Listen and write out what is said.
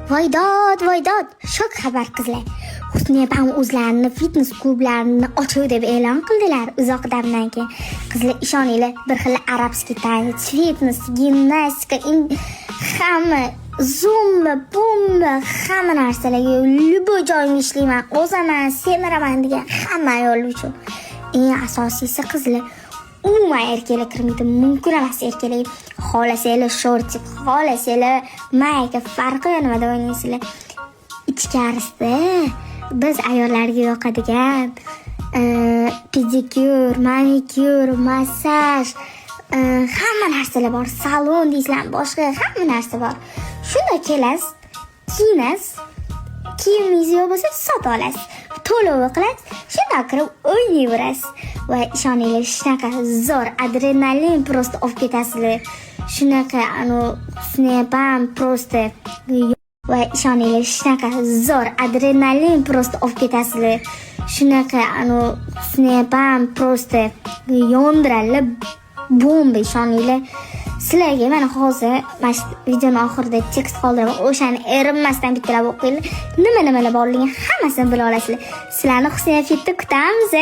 Voydod, voydod, shok xabar, qizlar. Husniya opam o'zlarini fitness klublarini ochuv deb e'lon qildilar uzoq damdan keyin. Qizlar, ishoninglar, bir xil арабский танец, fitness, gimnastika, hamma zumba, bumba, hamma narsalarga, любой joyimga ishlayman, ozaman, semiraman degan hamma ayol uchun. Eng asosiysi, qizlar, umuman erkaklar kirmaydi, mumkin emas erkaklar. Xohlasanglar шортик, xohlasanglar mayka, farqi yo'q nimada o'ynaysizlar. Ichkarisida biz ayollarga yoqadigan pedikyur, manikyur, massaj, hamma narsalar bor. Salon deysizlar, boshqa hamma narsa bor. Shunda kelasiz, kiyinasiz, kiyimingiz yo'q bo'lsa, sotib olasiz, to'lovi qilasiz, shundoq kirib o'ynayverasiz va ishoninglar, shunaqa zo'r adrenalin просто olib ketasizlar. Shunaqa anu Husniya просто va ishoninglar, shunaqa zo'r adrenalin просто olib ketasizlar. Shunaqa anu Husniya просто yondiradilar, bomba, ishoninglar. Sizlarga mana hozir mana shu videoni oxirida tekst qoldiraman, o'shani erinmasdan bittalab o'qinglar, nima nimalar borligini hammasini bila olasizlar. Sizlarni Husniya Fitda kutamiz.